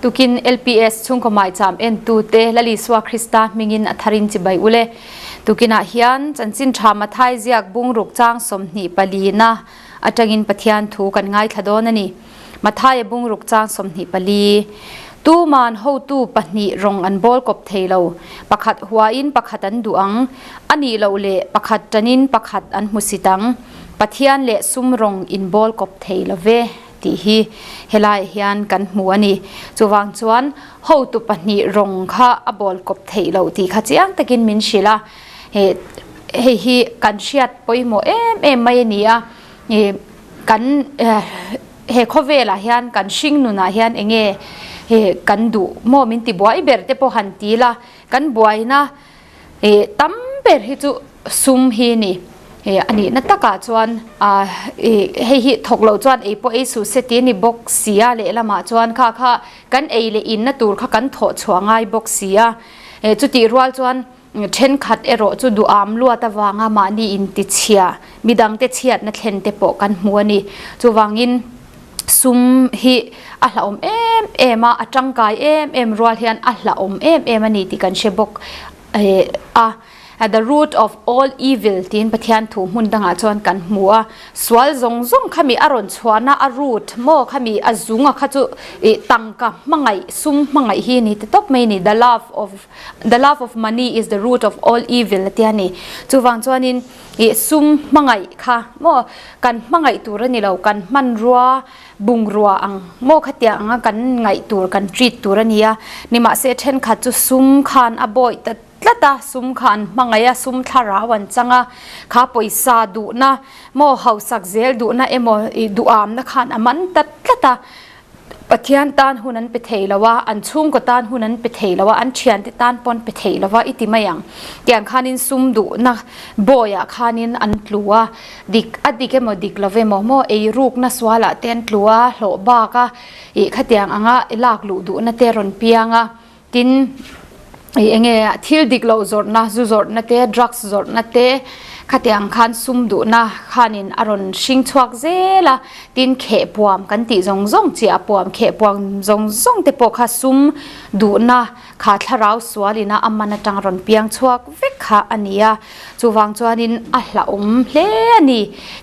Tukin LPS chhungkaw maicham entute Lal Isua Krista hmingin a tharin chibai ule. Tukinah hian chanchin tha Mathai ziak bungruk chang 24 na atangin Pathian thu kan ngaithla dawn a ni. Mathaia bungruk chang 24. Tuman hotu pahnih rawng an bawl kawp thei lo. Pakhat huain pakhat an duh ang. A nih loh leh pakhat tanin pakhat an hmusit ang. Pathian leh sum rawng in bawl kawp thei lo ve tih hi helaiah hian kan hmu a ni. Chuvang chuan hotu pahnih rawng kha a bawl kawp theih loh tih kha chiang takin min hrilh a. Hei hi kan hriat pawimawh em em mai a ni a. Kan he khawvelah hian kan hring nunah hian eng nge kan duh maw min ti buai ber te pawh han ti la, kan buaina tam ber hi chu sum hi a ni. A nihna takah chuan hei hi thawk loh chuan ei pawh ei suh se tih a ni bawk si a, lehlamah chuan kha kha kan ei leh inna tur kha kan thawh chhuah ngai bawk si a, chutih rual chuan Thenkhat erawh chu duham luat avanga mahni intichhia, midangte chhiatna thlen te pawh kan hmu a ni. Chuvangin sum hi a hlauhawm em em a, a tangkai em em rual hian a hlauhawm em em a ni tih kan hre bawk a. The root of all evil tiin Pathian thu hmun dangah chuan kan hmu a. Sual zawng zawng khami a rawn chhuahna a root maw khami a zunga kha chu tangka hmangaih, sum hmangaih hi a ni ta tawp mai a ni. The love of The love of money is the root of all evil a ti a ni. Chuvang chuanin ih sum hmangaih kha maw kan hmangaih tur a ni lo, kan hmanrua bungrua ang maw khatiang anga kan ngaih tur, kan treat tur a ni a. Nimahse thenkhat chu sum khan a bawih ta tlat a, sum kha an hmangaih a, sum thlarau an chang a, kha pawisa duhna maw hausak zel duhna emaw ih duhamna khan a man ta tlat a. Pathian tan hun an pe thei lo a, an chhungkaw tan hun an pe thei lo a, an thiante tan pawh an pe thei lo a i ti mai ang. Tiang khanin sum duhna bawiah khanin an tlu a, dik a dik emaw dik lo emaw maw ei rukna sualah te an tlu a, hlawh bak a ih khatiang anga lak luh duhna te rawn piang a, tin ih enge thil dik loh zawrhna zu zawrhna te drugs zawrhna te khatiang khan sum duhna khanin a rawn hring chhuak zel a tin kheh puam kan tih zawng zawng chiah puam kheh puam zawng zawng te pawh kha sum duhna kha thlarau sual ina a man atang rawn piang chhuak vek kha a ni a chuvang chuanin a hlauhawm hle a ni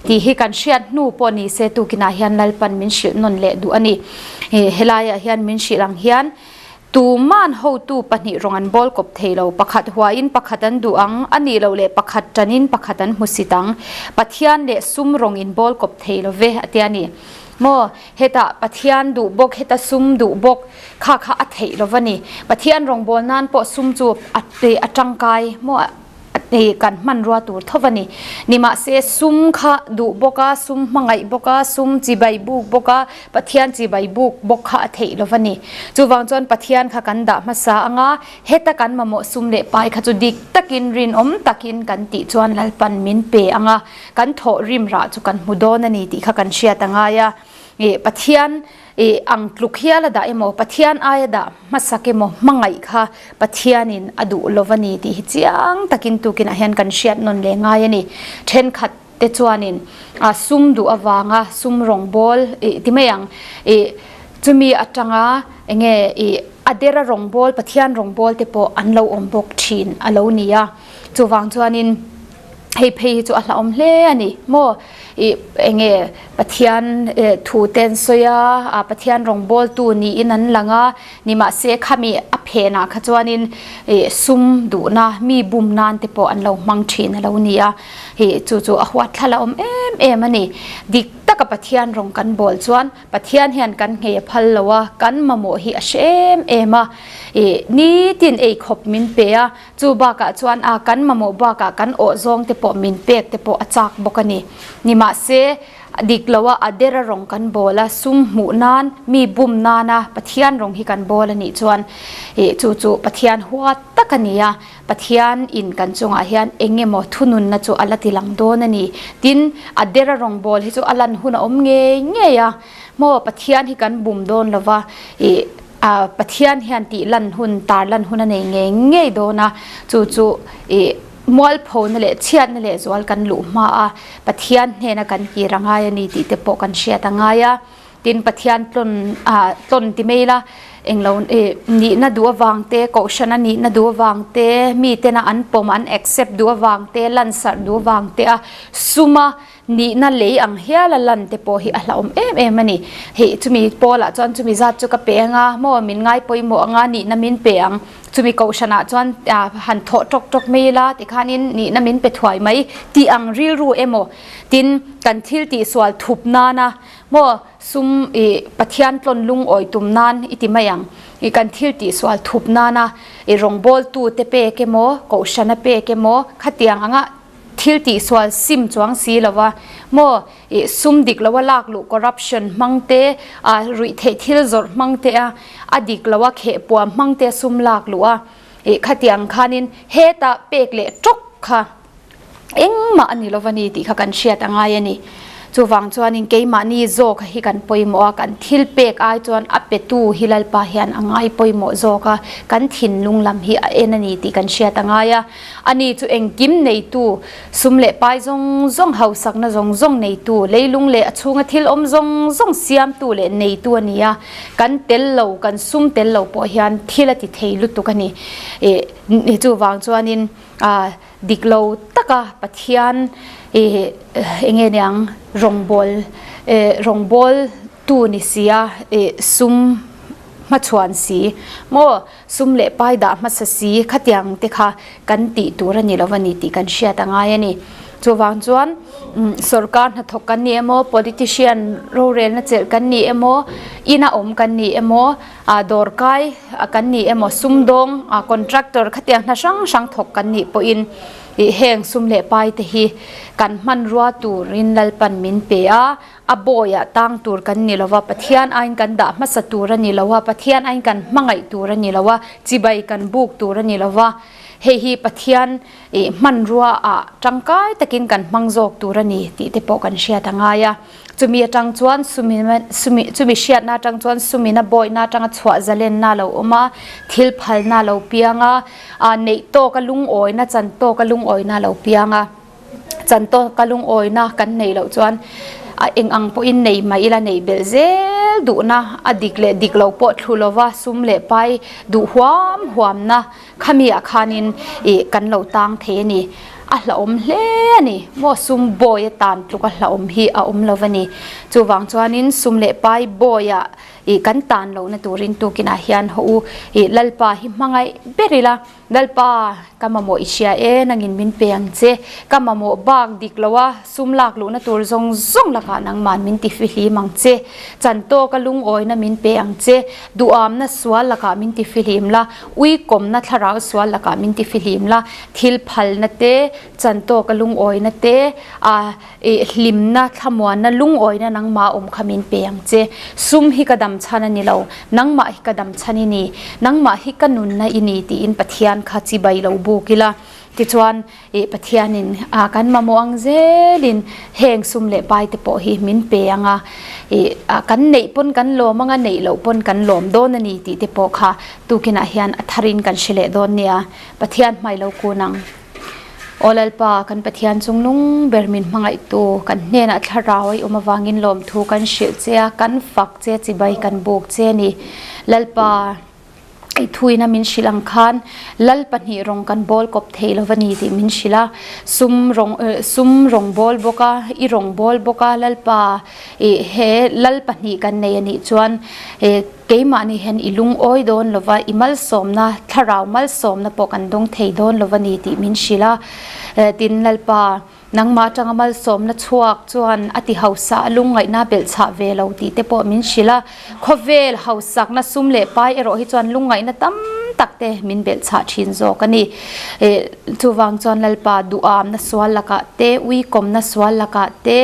tih hi kan hriat hnu pawh ni se tukinah hian Lalpan min hrilh nawn leh duh a ni helaiah hian min hrilh ang hian. Tuman hotu pahnih rawng an bawl kawp thei lo, pakhat huain pakhat an duh ang, a nih loh leh pakhat ṭanin pakhat an hmusit ang. Pathian leh sum rawng in bawl kawp thei lo ve, a ti a ni. Maw, hetah Pathian duh bawk, heta sum duh bawk, kha kha a theih lo va ni. Pathian rawngbâwl nân pawh sum chu a ṭangkai maw? Hei kan hmanrua tur tho a ni. Nimahse sum kha duh bawk a, sum hmangaih bawk a, sum chibai buk bawk a, Pathian chibai buk bawk kha a theih lo a ni. Chuvang chuan Pathian kha kan dah hmasa ang a, heta kan mamawh sum leh pai kha chu dik takin rinawm takin kan tih chuan Lalpan min pe ang a, kan thawh rim rah chu kan hmu dawn a ni tih kha kan hriat a ngai a. Pathian I ang tluk hial a dah emaw, Pathian aia dah hmasak emaw hmangaih kha Pathianin a duh lo a ni tih hi chiang takin tukinah hian kan hriat nawn leh ngai a ni. Thenkhat te chuanin a sum duh avanga sum rawngbâwl i ti mai ang. I chumi atanga enge i a dera rawngbâwl, Pathian rawngbâwl te pawh an lo awm bawk thin a lo ni a. Chuvang chuanin hei phei hi chu a hlauhawm hle a ni maw ih enge Pathian thu te an sawi a ah Pathian rawngbawltu niin an lang a nimahse khami a phenah kha chuanin ih sum duhna mi bum nan te pawh an lo hmang thin a lo ni a ih chu chu a huat thla la awm em em a ni dik taka Pathian rawng kan bawl chuan Pathian hian kan nghei a phal lo a kan mamawh hi a hre em em a ih nitin ei khawp min pe a. Chu bakah chuan a kan mamawh bakah kan awh zawng te pawh min pek te pawh a chak bawk a ni. Nimahse, dik loa a dera rawng kan bawl a, sum hmuh nan, mi bum nana Pathian rawng hi kan bawl a nih chuan ih chu chu Pathian hua tak a ni a, Pathian in kan chungah hian eng emaw thununna chu a la ti lang dawn a ni. Tin, a dera rawng bawl hi chu a lan hun a awm ngei ngei a, maw Pathian hi kan bum dawn lova ih A Pathian hian tih lan hun, tar lan hun a nei ngei ngei dawn a, chu chu ih mualphona leh chhiatna leh zual kan luh hma a, Pathian hnena kan kir a ngai a ni tih te pawh kan hriat a ngai a. Tin, Pathian tlawn ah tlawn ti mai ila, Englo ih nihna duh avang te, kohhrana nihna duh avang te, mitena an pawm an accept duh avang te, lansarh duh avang te a suma nihna lei ang hial a lan te pawh hi a hlauhawm em em a ni. Hei chumi pawlah chuan chumi zat chu ka pe anga maw min ngai pawimawh anga nihna min pe ang, chumi kohhranah chuan han thawh tawk tawk mai ila tikhanin nihna min pe thuai mai tih ang rilru emaw tin kan thil tihsual thup nana maw Sum i Pathian tlawn lungawi tum nan i ti mai ang. I kan thil tihsual thup nana i rawngbawltu te pek emaw, kohhrana pek emaw, khatiang anga thil tihsual sim chuang si lova maw i sum dik loa lak luh corruption hmang te, a ruih theih thil zawrh hmang te a, a dik loa khehpuam hmang te sum lak luh a, i khatiang khanin hetah pek leh tawk kha. Engmah a ni lova ni tih kha kan hriat a ngai a ni. Chuvang chuanin keimahni zawk hi kan pawimawh a, kan thil pek ai chuan a petu hi Lalpa hian a ngai pawimawh zawk a, kan thinlung lam hi a en a ni tih kan hriat a ngai a. Ani chu engkim neitu, sum leh pai zawng zawng, hausakna zawng zawng neitu, leilung leh a chhunga thil awm zawng zawng siamtu leh neitu a ni a, kan tel lo, kan sum tel lo pawh hian thil a ti thei lutuk a ni. Ih, chuvang chuanin ah. Dik lo taka Pathian ih eng nge niang rawngbâwl eh rawngbâwl tu ni si a ih sum hmachhuan si maw sum leh pai dah hmasa si khatiang te kha kan tih tur a ni lo a ni tih kan hriat a ngai a ni. Chuvang chuan sawrkar hnathawk kan ni emaw politician rorelna chelh kan ni emaw ina awm kan ni emaw Ah dawrkai kan ni emaw sumdawng ah contractor khatiang hna hrang hrang thawk kan nih pawhin ih heng sum leh pai te hi kan hmanrua turin Lalpan min pe a, a bawiah tang tur kan ni lova, Pathian aiin kan dah hmasa tur a ni lo a, Pathian aiin kan hmangaih tur a ni lo a, chibai kan buk tur a ni lova, hei hi Pathian ih hmanrua ah tangkai takin kan hmang zawk tur a ni tih te pawh kan hriat a ngai a. Chumi atang chuan sumi chumi hriatna atang chuan sumina bawihna atanga chhuah zalenna a lo awm a, thil phalna a lo piang a, ah neih tawka lungawina chan tawka lungawina a lo piang a, chan tawka lungawina kan neih loh chuan a eng ang pawhin nei mai ila neih belh zel duhna a dik leh dik lo pawh thlu lova sum leh pai duh huam huamna Khami ah khanin ih kan lo tang thei a ni. A hlauhawm hle a ni. Maw sum bawi a tan tluk a hlauhawm hi a awm lo a ni. Chuvang chuanin sum leh pai bawi ah ih kan tan lohna turin tukinah hian haw u ih Lalpa hi hmangaih ber ila, Lalpa ka mamawh i hria e, nangin min pe ang che. Ka mamawh bak dik lo a, sum lak luhna tur zawng zawng lakah nangman min ti fihlim ang che. Chan tawka lungawina min pe ang che. Duhamna sual lakah min ti fihlim la, uikawmna thlarau sual lakah min ti fihlim la, thil phalna te, chan tawka lungawina te, ah ih hlimna, thlamuanna, lungawina nangmah awm kha min pe ang che. Sum hi ka dam chhan a ni lo, nangmah hi ka dam chhan i ni, nangmah hi ka nunna i ni tiin Pathian kha chibai lo buk ila. Tichuan, Ih Pathianin a kan mamawh ang zelin heng sum leh pai te pawh hi min pe ang a, ih kan neih pawn kan lawm ang a, neih loh pawn kan lawm dawn a ni tih te pawh kha tukinah hian a tharin kan hre leh dawn nia. Pathian hmai lo kun ang. Aw Lalpa, kan Pathian chungnung ber min hmangaihtu, kan hnenah thlarau a i awm avangin lawmthu kan hrilh che a, kan fak che, chibai kan buk che a ni. Lalpa. I thuina min hrilh ang khan lal pahnih rawng kan bawl kawp thei lo va ni tih min hrilh a, sum rawng sum rawng bawl bawk a, i rawng bawl bawk a lalpa ih he lal pahnih kan nei a nih chuan ih keimahni hian i lungawi dawn lo va, i malsawmna thlarau malsawmna pawh kan dawng thei dawn lo va ni tih min hrilh a, tin lalpa. Nangmah atanga malsawmna chhuak chuan a ti hausa a lungngaihna belhchhah ve lo tih te pawh min hrilh a. Khawvel hausakna sum leh pai erawh hi chuan lungngaihna tam tak te min belhchhah thin zawk a ni. Chuvang chuan Lalpa duhamna sual lakah te, uikawmna sual lakah te,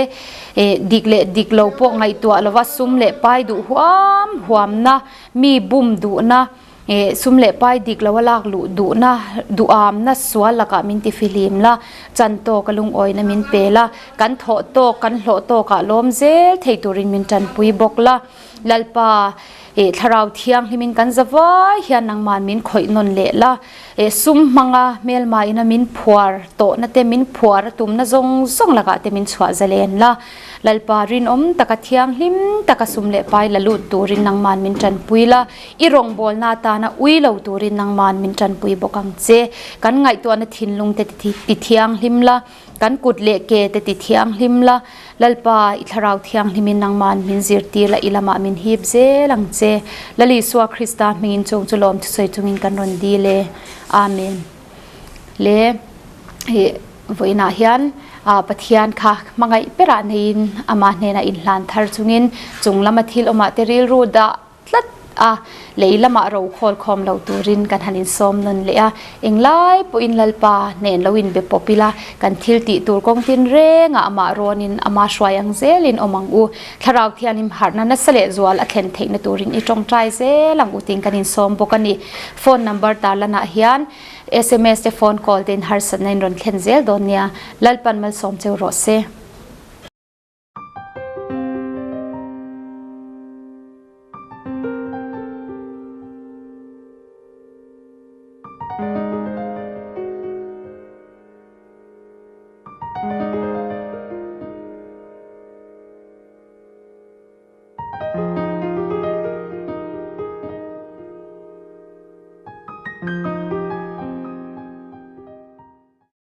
dik leh dik lo pawh ngaihtuah lova sum leh pai duh huam huamna, mi bum duhna, Eh, sum leh pai dik lo a lak luh duhna, duhamna sual lakah min ti fihlim la, chan tawk a lungawina min pe la, kan thawh tawk, kan hlawh tawkah lawm zel thei turin min tanpui bawk la. Lalpa, E Thlarau Thianghlimin kan za vai hian nangman min khawih nawn leh la. E sum hmanga hmelma ina min phuar tawhna te min phuar a tumna zawng zawng lakah te min chhuah zalen la. Lalpa rinawm taka thianghlim taka sum leh pai la lut turin nangman min tanpui la. I rawngbawlna atana ui lo turin nangman min tanpui bawk ang che. Kan ngaihtuahna thinlung te ti thianghlim la. Kan kut leh ke te ti thianghlim la, Lalpa, i Thlarau Thianghlimin nangman min zirtir la, i lamah min hip zel ang che. Lal Isua Krista hmingin chung chu lawm thusawi chungin kan rawn dil e. Amen. Le i vawiinah hian Pathian kha hmangaih berah neiin amah hnenah inhlan thar chungin chung lama thil awmah te rilru dah tlat a, lei lamah ro khawl khawm lo turin kan han insawm nawn leh a, englai pawhin Lalpa hnen lo inbe pawp ila, kan thil tih tur kawng tin rengah amah rawnin ama hruai ang zelin awm ang u. Thlarau Thianghlim harhna nasa leh zual a thlen theihna turin i tawngtai zel ang u tiin kan insawm bawk a ni. Phone number tarlanah hian sms te phone call te in harsatna in rawn thlen zel dawn nia. Lalpan malsawm cheu rawh se.